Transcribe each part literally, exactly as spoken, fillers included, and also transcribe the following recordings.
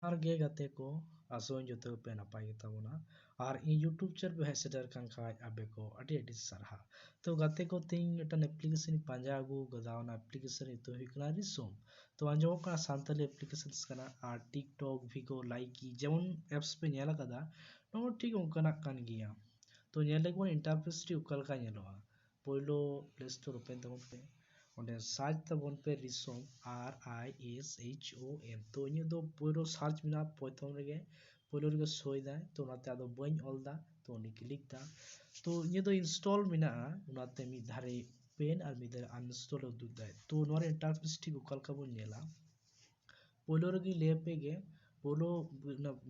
ᱟᱨ ᱜᱮ ᱜᱟᱛᱮ ᱠᱚ, ᱟᱥᱚᱜ ᱟᱹᱧ ᱡᱚᱛᱚ ᱜᱮᱯᱮ ᱱᱟᱯᱟᱭ ᱜᱮᱛᱟ ᱵᱚᱱᱟ᱾ ᱟᱨ ᱤᱧ YouTube channel ᱯᱮ ᱦᱮᱡ ᱥᱮᱴᱮᱨ ᱠᱟᱱ ᱠᱷᱟᱡ ᱟᱯᱮ ᱠᱚ ᱟᱹᱰᱤ ᱟᱹᱰᱤ ᱥᱟᱨᱦᱟᱣ᱾ ᱛᱚ ᱜᱟᱛᱮ ᱠᱚ, ᱛᱮᱦᱮᱧ ᱢᱤᱫᱴᱟᱝ application ᱤᱧ ᱯᱟᱸᱡᱟ ᱟᱹᱜᱩ ᱟᱠᱟᱫᱟ, ᱚᱱᱟ application ᱧᱩᱛᱩᱢ ᱦᱩᱭᱩᱜ ᱠᱟᱱᱟ ᱨᱤᱥᱚᱢ᱾ ᱛᱚ ᱟᱸᱡᱚᱢᱚᱜ ᱠᱟᱱᱟ ᱥᱟᱱᱛᱟᱞᱤ applications ᱠᱟᱱᱟ, ᱟᱨ TikTok, Vigo, Likee ᱡᱮᱢᱚᱱ apps ᱯᱮ ᱧᱮᱞ ᱟᱠᱟᱫᱟ, ᱱᱚᱣᱟ ᱴᱷᱤᱠ ᱚᱱᱠᱟᱱᱟᱜ ᱠᱟᱱ ᱜᱮᱭᱟ᱾ ᱛᱚ ᱧᱮᱞ ᱞᱮᱜᱮ ᱵᱚᱱ interface ᱴᱷᱤᱠ ᱚᱠᱟ ᱞᱮᱠᱟ ᱧᱮᱞᱚᱜᱼᱟ᱾ ᱯᱳᱭᱞᱳ Play Store open ᱛᱟᱵᱚᱱ ᱯᱮ, ᱚᱸᱰᱮ search ᱛᱟᱵᱚᱱ ᱯᱮ ᱨᱤᱥᱚᱢ, R I S H O M᱾ ᱛᱚ ᱤᱧᱟᱹᱜ ᱫᱚ ᱯᱳᱭᱞᱳ search ᱢᱮᱱᱟᱜᱼᱟ ᱯᱨᱚᱛᱷᱚᱢ ᱨᱮᱜᱮ, ᱯᱳᱭᱞᱳ ᱨᱮᱜᱮ ᱥᱳᱭ ᱫᱟᱭ, ᱛᱚ ᱚᱱᱟᱛᱮ ᱟᱫᱚ ᱵᱟᱹᱧ ᱚᱞ ᱫᱟ, ᱛᱚ ᱩᱱᱤ click ᱫᱟ᱾ ᱛᱚ ᱤᱧᱟᱹᱜ ᱫᱚ install ᱢᱮᱱᱟᱜᱼᱟ, ᱚᱱᱟᱛᱮ ᱢᱤᱫ ᱫᱷᱟᱨᱮ open ᱟᱨ ᱢᱤᱫ ᱫᱷᱟᱨᱮ uninstall ᱮ ᱩᱫᱩᱜ ᱫᱟᱭ᱾ ᱛᱚ ᱱᱚᱣᱟ ᱨᱮ interface ᱴᱷᱤᱠ ᱚᱠᱟ ᱞᱮᱠᱟ ᱵᱚᱱ ᱧᱮᱞᱟ, ᱯᱳᱭᱞᱳ ᱨᱮᱜᱮ ᱞᱟᱹᱭ ᱟᱯᱮ ᱜᱮ, ᱯᱳᱭᱞᱳ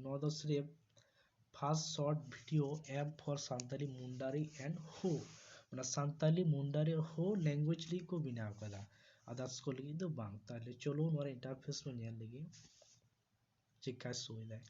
ᱱᱚᱣᱟ ᱫᱚ ᱥᱨᱮᱯ first short video app for Santali Mundari and Ho, ᱚᱱᱟ ᱥᱟᱱᱛᱟᱞᱤ ᱢᱩᱱᱰᱟᱨᱤ ᱦᱳ language ᱞᱟᱹᱜᱤᱫ ᱠᱚ ᱵᱮᱱᱟᱣ ᱠᱟᱫᱟ, others ᱠᱚ ᱞᱟᱹᱜᱤᱫ ᱫᱚ ᱵᱟᱝ᱾ ᱛᱟᱦᱞᱮ ᱪᱚᱞᱚ ᱱᱚᱣᱟ ᱨᱮ interface ᱵᱚᱱ ᱧᱮᱞ ᱞᱮᱜᱮ ᱪᱮᱠᱟᱭ ᱥᱳᱭ ᱫᱟᱭ᱾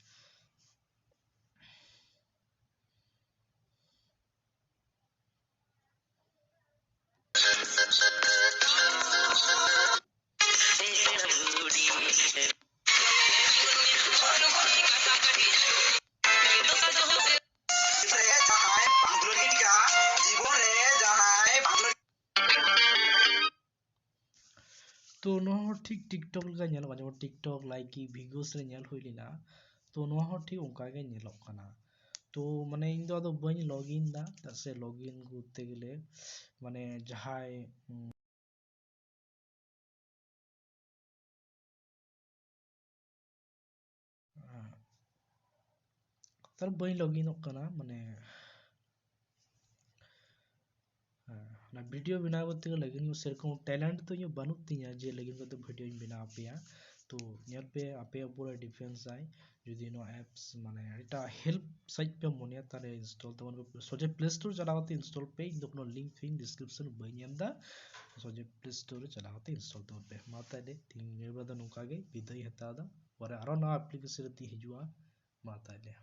ᱛᱚ ᱱᱚᱣᱟ ᱦᱚᱸ ᱴᱷᱤᱠ TikTok ᱞᱮᱠᱟ ᱧᱮᱞᱚᱜᱼᱟ, ᱡᱮᱢᱚᱱ TikTok, Likee, Vigos ᱨᱮ ᱧᱮᱞ ᱦᱩᱭ ᱞᱮᱱᱟ᱾ ᱛᱚ ᱱᱚᱣᱟ ᱦᱚᱸ ᱴᱷᱤᱠ ᱚᱱᱠᱟ ᱜᱮ ᱧᱮᱞᱚᱜ ᱠᱟᱱᱟ᱾ ᱛᱚ ᱢᱟᱱᱮ ᱤᱧ ᱫᱚ ᱟᱫᱚ ᱵᱟᱹᱧ login ᱫᱟ, ᱪᱮᱫᱟᱜ ᱥᱮ login ᱠᱚᱨᱛᱮ ᱜᱮᱞᱮ ᱢᱟᱱᱮ ᱡᱟᱦᱟᱸᱭ, ᱩᱸ, ᱛᱟᱦᱞᱮ ᱵᱟᱹᱧ loginᱚᱜ ᱠᱟᱱᱟ, ᱢᱟᱱᱮ, ᱦᱮᱸ, ᱚᱱᱟ video ᱵᱮᱱᱟᱣ ᱠᱚᱨᱛᱮ ᱜᱮᱞᱮ login, ᱥᱮᱨᱚᱠᱚᱢ talent ᱫᱚ ᱤᱧᱟᱹᱜ ᱵᱟᱹᱱᱩᱜ ᱛᱤᱧᱟᱹ ᱡᱮ login ᱠᱟᱛᱮ videoᱧ ᱵᱮᱱᱟᱣ ᱟᱯᱮᱭᱟ᱾ ᱛᱚ ᱧᱮᱞ ᱯᱮ, ᱟᱯᱮᱭᱟᱜ ᱩᱯᱚᱨᱮ depends ᱟᱭ᱾ ᱡᱩᱫᱤ ᱱᱚᱣᱟ apps ᱢᱟᱱᱮ ᱮᱴᱟᱜ help ᱥᱟᱹᱦᱤᱡ ᱯᱮ ᱢᱚᱱᱮᱭᱟ, ᱛᱟᱦᱞᱮ install ᱛᱟᱵᱚᱱ ᱯᱮ, ᱥᱚᱡᱷᱮ Play Store ᱪᱟᱞᱟᱣ ᱠᱟᱛᱮ install ᱯᱮ᱾ ᱤᱧ ᱫᱚ ᱠᱳᱱᱳ link ᱯᱷᱤᱝ description ᱵᱟᱹᱧ ᱮᱢ ᱮᱫᱟ, ᱥᱚᱡᱷᱮ Play Store ᱨᱮ ᱪᱟᱞᱟᱣ ᱠᱟᱛᱮ install ᱛᱟᱵᱚᱱ ᱯᱮ᱾ ᱢᱟ ᱛᱟᱦᱞᱮ ᱛᱮᱦᱮᱧ ᱱᱤᱭᱟᱹ ᱵᱮᱲᱟ ᱫᱚ ᱱᱚᱝᱠᱟ ᱜᱮ ᱵᱤᱫᱟᱹᱭ ᱦᱟᱛᱟᱣ ᱮᱫᱟ, ᱯᱚᱨᱮ ᱟᱨᱚ ᱱᱟᱣᱟ application ᱨᱮ ᱛᱤᱧ ᱦᱤᱡᱩᱜᱼᱟ᱾ ᱢᱟ ᱛᱟᱦᱞᱮ᱾